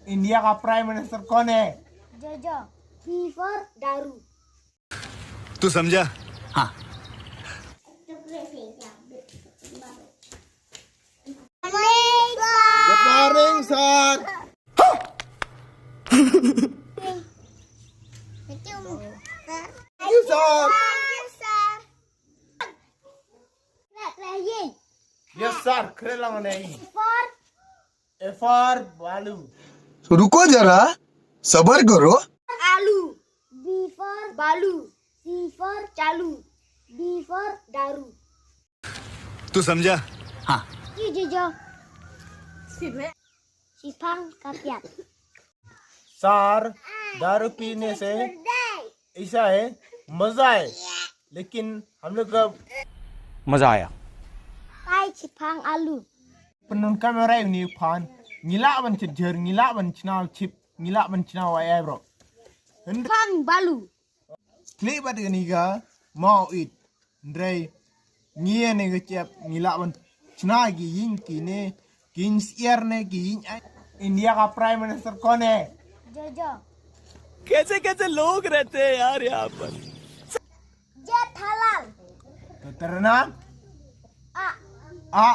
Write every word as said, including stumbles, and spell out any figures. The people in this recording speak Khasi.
इंडिया का prime minister कौन है? जोजो। बी फॉर दारू। तू समझा? हाँ। Good morning sir. You sir. Yes sir, खरे लंग नहीं। फॉर ए फॉर बालू। रुको जरा, सबर करो। आलू। बी फॉर बालू। सी फॉर चालू। डी फॉर दारू। तू समझा? Ki jojo. Sipang kapiat. Sir, दारू पीने से ऐसा है, मजा है, लेकिन हम लोग का मजा आया। Pai sipang alu. Penun kamera ini pan, ngila ban cedjer, ngila ban chenal chip, ngila ban chenal wa ebro. Pang balu. Klik bat ini ga mau it. Ndrei ngi ne ga chep ngila ban chna gi yin ki ne kin sier ne ki yin. India का prime minister कौन है? Jojo. कैसे कैसे लोग रहते हैं यार यहाँ पर। Jet halal. तो तेरा नाम? A. आ